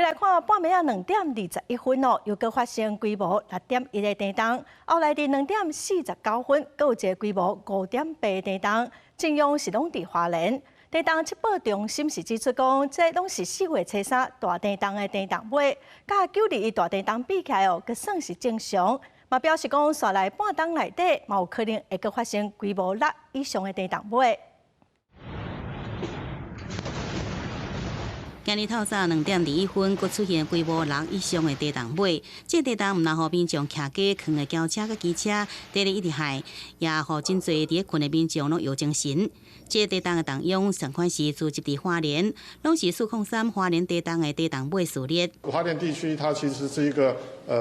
來看半暝仔2點21分哦，又閣發生規模6.1的地動，後來佇2點49分，閣有一个規模5.8的地動，震央是攏佇花蓮。地動測報中心是指出講，這攏是4月初3大地動的地動尾，佮9·21大地動比起來哦，閣算是正常。嘛表示講，紲來半冬內底，嘛有可能會閣發生規模6以上的地動尾。今日透早2點21分，閣出現規模六以上的地動尾。這地動毋但予民眾徛家囥的轎車佮機車，綴咧一直害，也予真濟佇咧睏的民眾攏搖精神。這地動的動央上款是聚集佇花蓮，攏是403花蓮地動的地動尾序列。花蓮地區它其實是一個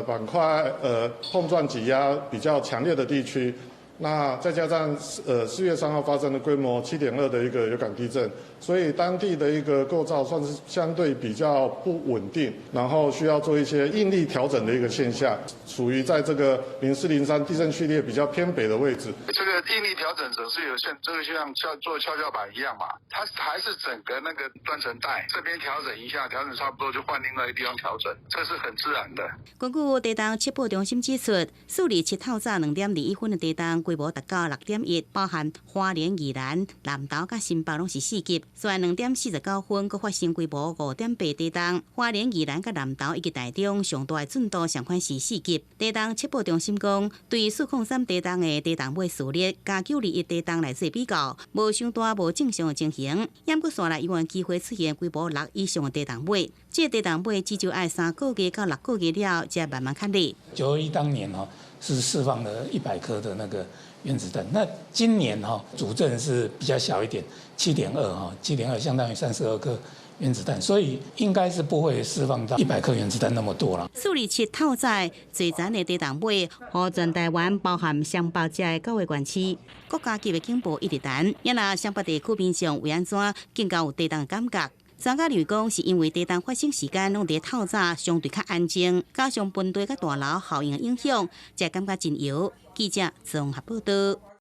板塊碰撞擠壓比較強烈的地區。那再加上4月3號發生的規模7.2的一個有感地震，所以當地的一個構造算是相對比較不穩定，然後需要做一些應力調整的一個現象，屬於在這個0403地震序列比較偏北的位置。這個應力調整總是有限，這個就像做蹺蹺板一樣嘛，它還是整個那個斷層帶這邊調整一下，調整差不多就換另外一個地方調整，這是很自然的。根據地動測報中心指出，4/7透早2點21分的地動規模達到6.1，包含花蓮、宜蘭、南投佮新北攏是4級。紲來2點49分，閣發生規模5.8地動，花蓮、宜蘭佮南投以及台中上大的震度上款是4級。地動測報中心講，對403地動的地動尾序列，佮9·21地動來做比較，無傷大、無正常的情形。猶閣紲來猶原機會出現規模六以上的地動尾，這個地動尾至少愛3個月到6個月了，才慢慢較利。 9·21當年吼是釋放了100顆的那個原子彈，那今年哈主震是比較小一點，七點二哈，七點二相當於32顆原子彈，所以應該是不會釋放到100顆原子彈那麼多啦。4/7透早最殘的地動尾，予全台灣包含雙北這的九个縣市，國家級的警報一直彈。也若雙北地區民眾為按怎更加有地動的感覺？專家認為講，是因為地動發生時間攏佇透早，相對較安靜，加上盆地佮大樓效應的影響，才感覺真搖。記者綜合報道。